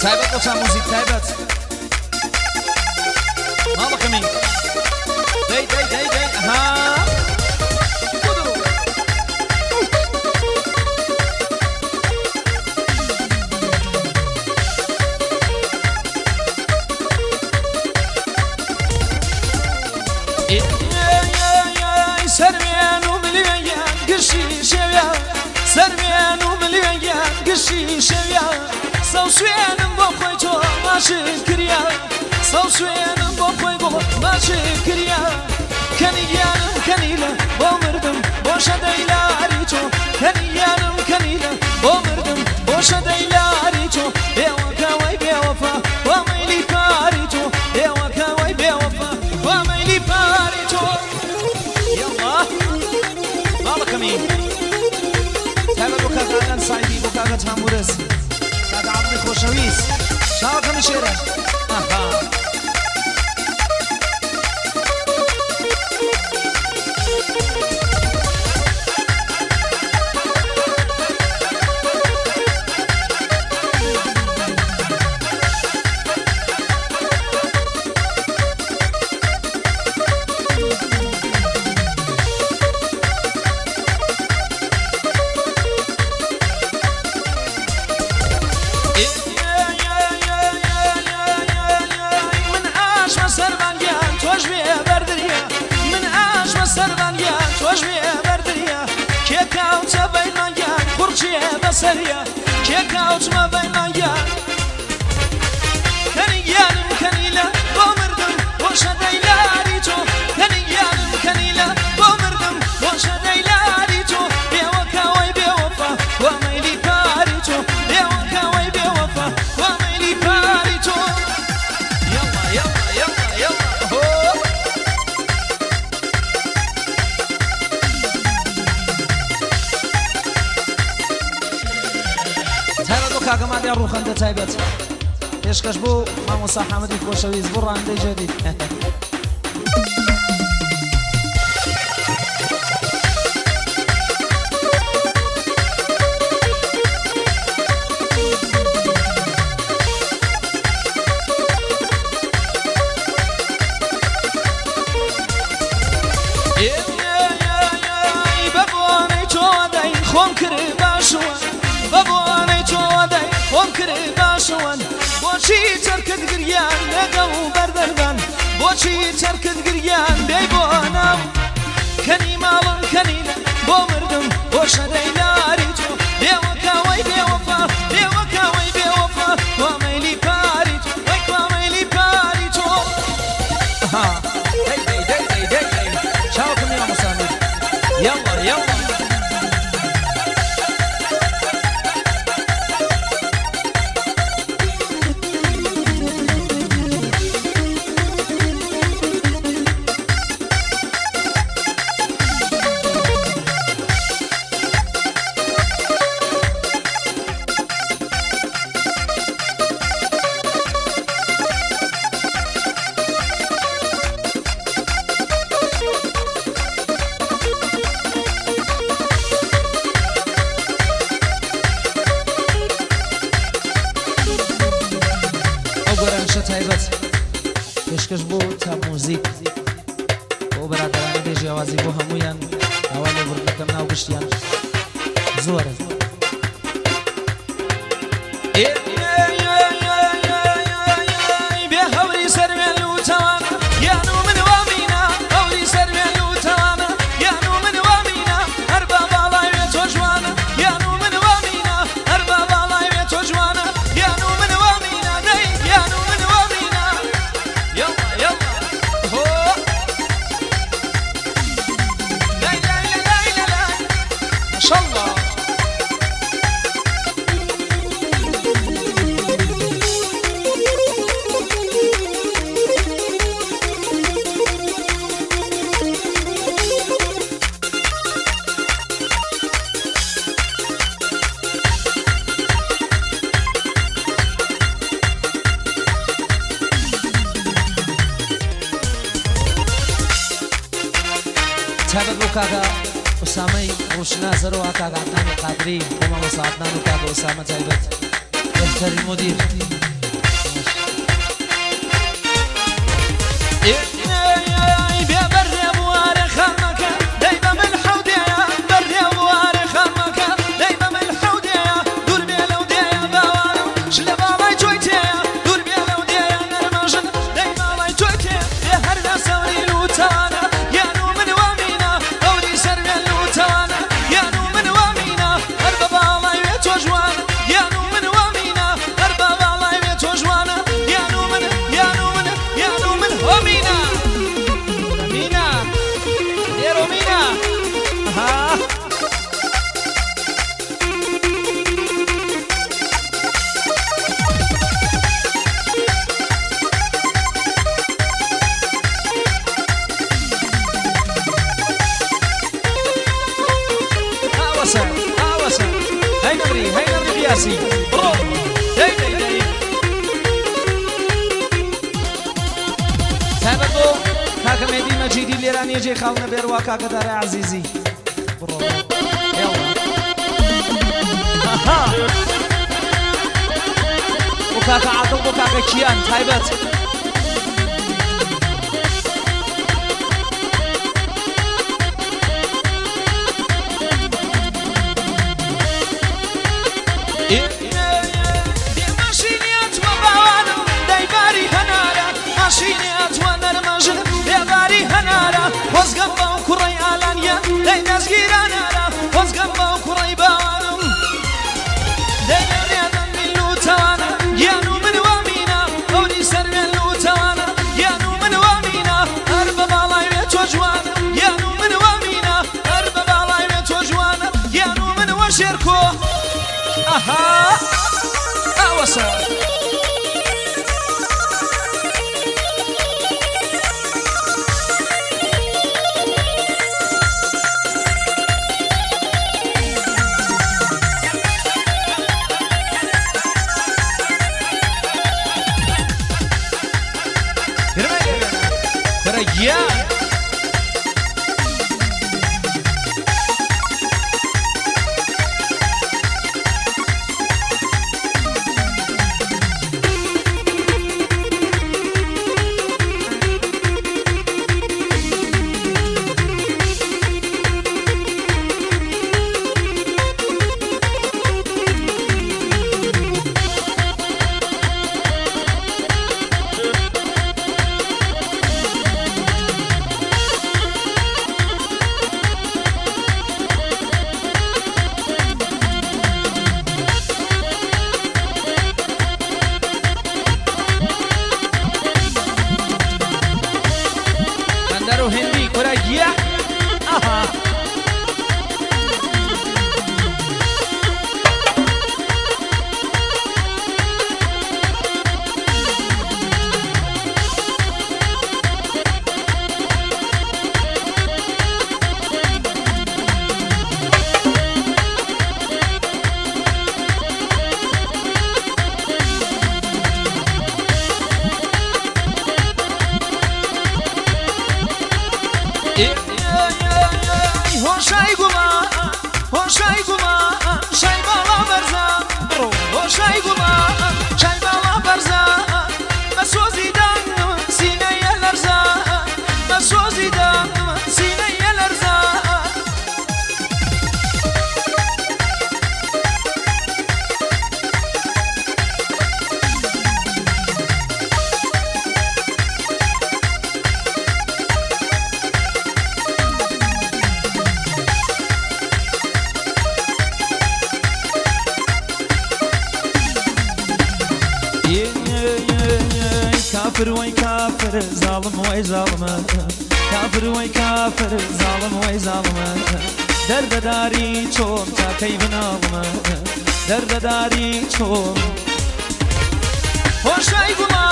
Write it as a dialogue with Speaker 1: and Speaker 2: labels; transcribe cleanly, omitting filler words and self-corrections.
Speaker 1: تایبەت بۆ تا موزیک تایبەت ماڵەکەمی دەی دەی دەی دەی ها سەروێن و ملیۆن گشتی شەویان سەروێن و ملیۆن گشتی شەویان سەوشوێنم بۆ خۆی تۆ ماشک کریا سەوشوێنم بۆ خۆی بۆ ماشک کریا کەنیگیانم کەنیلە بۆ مردم بۆشە دەیلاری تۆ کەنیگیانم کەنیلە بۆ مردم بۆشە دەیلاری تۆ بێوەکەوەی بێوەفا وا مەیلی پاری تۆ بێوەکەوەی بێوەفا وا مەیلی پاری تۆ يلا ماڵەکەمی تایبەت بۆ کاک ئالان سعیدی بۆ کاکە تامورز کاکە عەبدی خۆشەویست چاوەکەمی شێرە ئەها بەسەریە کێ کاوچمە بەینمانگیان کەنیگیانم کەنیلە بۆ مردم بۆشە دەیلاری تۆ کەنیگیانم کەنیلە بۆ مردم بۆشە دەیلاری تۆ بێوەکەوەی بێوەفا وا مەیلی پاری تۆ بێوەکەوەی بێوەفا وا مەیلی پاری تۆ يلا يلا يلا يلا هو کاکە مادیان ڕووخەندە تایبەت پێشکەش بۆ مامۆستا حامدی خۆشەویست بۆ ڕانندەی جەدید بە بۆنەی تۆ دەی خۆم کرد باشووە بە بۆنەی تۆ دەی خۆم کرد باشووەن بۆچی چەرکت گریان لەگەڵ بەردەردان بۆچی چەرکت گریان بێی بۆ ناو کەنی ماڵم کەنیلە بۆ مردم بۆشە دەیلاری تۆ بێوەکەوەی بێوەفا بێوەکەوەی بێوەفا وا مەیلی پاری تۆ وەی کوا مەیلی پاری تۆ دەی دەی دەی دەی دەی دەی چاوەکەم مامۆستا میر يلا يلا تایبەت پێشکەش بۆ تا موزیک بۆ بەرادەرانی بێ جیاوازی بۆ هەموویان داوا لێبوردن دەکەم ناو گشتیان زۆرە بێ هەوری سەروێن لوتەوانە یان و من وامینا هەوری سەروێن لوتەوانە یان و من وامینا هەر بە باڵای وێ تۆ جوانە یان و من وامینا هەر بە باڵای وێ تۆ جوانە یان و من وامینا دەی یان و من وامینا يلا يلا هو لا لا لا لا لا ما شاء الله تایبەت بۆ کاکە ئوسامەی ڕوشنازەرەوە کاکە عەدنانی قادری بۆ مامۆستا عەدنان و کاکە ئوسامە تایبەت بهترین مدیر. بڕۆ دەی دەی دەی تایبەت بۆ کاکە مێدی مەجیدی لێرانیە جێ خاڵ نەبێروا کاکە دارای عەزیزی بڕۆ یاڵا بۆ کاکە عادڵ بۆ کاکە کیان تایبەت أها أوسع يا هندی کورا آها هۆشای گوڵا شای باڵا بەرزە بڕۆ هۆشای گوڵا شای باڵا بەرزە بە سۆزی دەنگم سینەیە لەرزە بە سۆزی دەنگم سینەیە لەرزە كافر وي كافر ظالم وي ظالم كافر وي كافر ظالم وي ظالم درد داري چوم تا كيف نالم درد داري چوم هوشاي گوڵا